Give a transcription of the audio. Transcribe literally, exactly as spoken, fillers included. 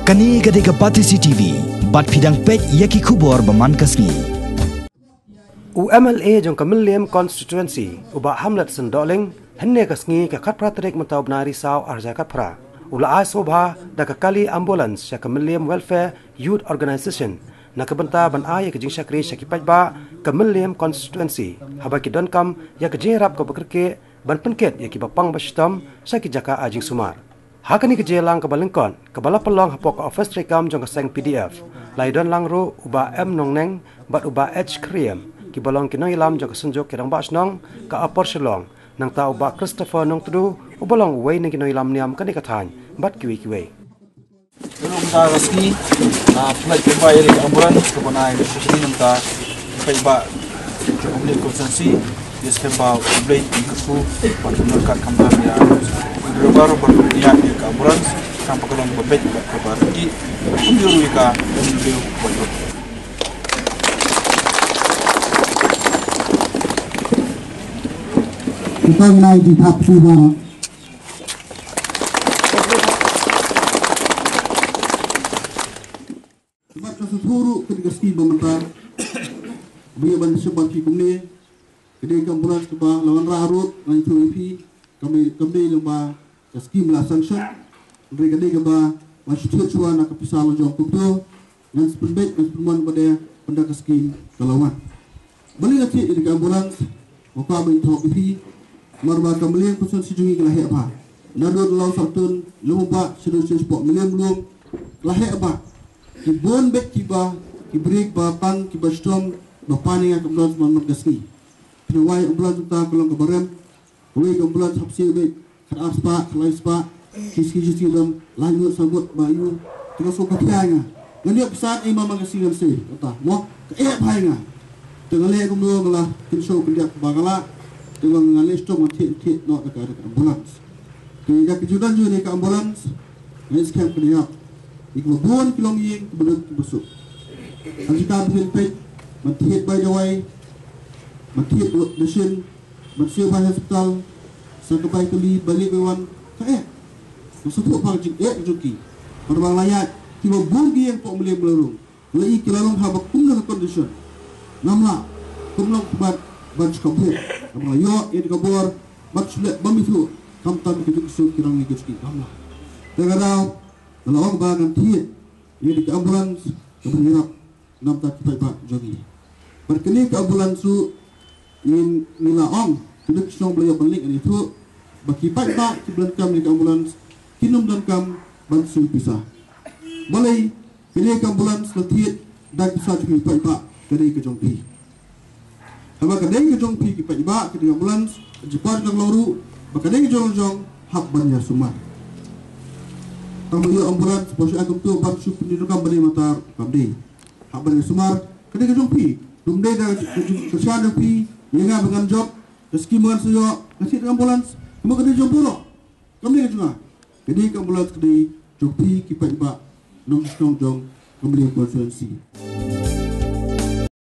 Kane ka dei ka Batesi T V, bad phi dang peit ïa ki khubor ba man ka sngi. U M L A jong ka Mylliem Constituency, u Bah Hamlet Syn Dohling, hynne ka sngi ka khatphra tarik mynta u bnai Risaw arhajar khatphra, u la ai sngewbha da ka kali ambulance sha ka Mylliem Welfare Youth Organisation, na ka bynta ban ai ïa ka jingshakri sha ki paidbah ka Mylliem Constituency, haba ki donkam ïa ka jingïarap kaba kyrkieh ban pynkit ïa kiba pang ba shitom sha ki jaka ai jingsumar. Ha kane ka jingïalang kaba lyngkot, kaba la pynlong hapoh ka office treikam jong ka seng P D F, la ïadon lang ruh u Bah M Nongneng bad u Bah H Kyriem, kiba long ki nongïalam jong ka Synjuk ki Rangbah Shnong ka Upper Shillong, nangta u Bah Christopher Nongtdu, uba long uwei na ki nongïalam niam kane ka thaiñ, bad kiwei kiwei. Ruh mynta ka sngi, ah, pynlait pynba ïa ka ambulance kaba nai ïa ka sngi mynta, pynlait ba jong ka Mylliem Constituency, ïa skhem ba U Blei un kyrkhu bad un ryngkat khamtam ïa u driver bad ïa ka ambulance, kam ba ka long ba beit bad kaba riti, kumjuh ruh ïa ka M W bad Kita nai di thap suba. Sebab ka suthu ruh ka dei ka skim ba mynta. Ba ïa ban shem bad phi kumne. Ka dei ka ambulance kaba la wanrah ruh ngan ïathuh ïa phi. Kam dei, kam dei lyngba ka skim la sanction. Hynrei ka dei kaba la shu thied shuwa na ka pisa la jong kumto. Ngan sa pynbeit, ngan sa pynmon ba dei pynda ka skim ka la wan. Balei nga thied ïa ka ambulance, nga kwah ban ïathuh ïa phi. Namar ba ka Mylliem Constituency jong ngi ka la heh bha. Naduh Lawsahtun, Lum Bah, shaduh shaduh shapoh Mylliem Lum, ka la heh bha. Ki bun beit kiba, ki briew ba pang, kiba shitom, ba pan ïa ka ambulance man man ka sngi. Pynwai ambulance mynta ka long kaba rem, Kawei ka ambulance hap siew beit, khatar spah, khatlai spah, shi sngi shi sngi dang, lai ngut saw ngut ba ïoh. Te nga sngew ka phi ïa nga. Ngan ïoh pisa ei ma ma ka sngi ngan siew. Kata, mo, ka eh phi ïa nga. Te nga leh kumno nga la kynshew kyndiap ba nga lah. Te nga leh stok ngan thied thied noh da ka ambulance. Te ïa ka jingdon jong ka ambulance, nga skhem kyndiap. Ïa kiba bun ki longïing, kiba duk kiba suk. Ngan sa tam peit, ban thied bai dawai, ban thied dashin, ban siew bai hospital, sa ka bai kali, bai leit bai wan, ka eh. Ka sngewthuh ba ka jingeh ka jong ki. Ban wan la ïaid, kiba bun ki ïeng pok mlien mlarung. La i ki la long haba kumno ka condition. Ngam lah, kumno ban, ban sngewthuh. Ngam lah ïoh, ïa ka bor, ban shu leh, ban ithuh. Khamtam ka juk suk ki rang ïa ka jong ki, ngam lah. Te ka daw, nga la ong ba ngan thied, ïa ka ambulance, ka ban ïarap. Namar ki paidbah jong ngi. Bad kane ka ambulance ruh ngi, ngi la ong, kine ki shnong ba la ïoh ban link ngi thuh ba ki paidbah kiba donkam ïa ka ambulance kin ym donkam ban siew pisa. Balei, kane ka ambulance la thied da ka pisa jong ki paidbah, ka dei ka jong phi. Haba ka dei ka jong phi ki paidbah, kane ka ambulance, ka jingpynlong ruh ba ka dei ka jong jong, hap ban ïa sumar. Tang ba ïoh ambulance ba shu ai kumto ban shu pyndonkam ba dei matar, kam dei. Hap ban ïa sumar, ka dei ka jong phi. Lum dei da ka jong, ka jong phi, ïa nga ba ngan jop, ka skim ba ngan sa ïoh, nga thied ka ambulance, kumba ka dei jong burom. Kam dei ka jong nga. Ka dei ka ambulance ka dei jong phi ki paidbah, nongshong jong ka Mylliem Constituency.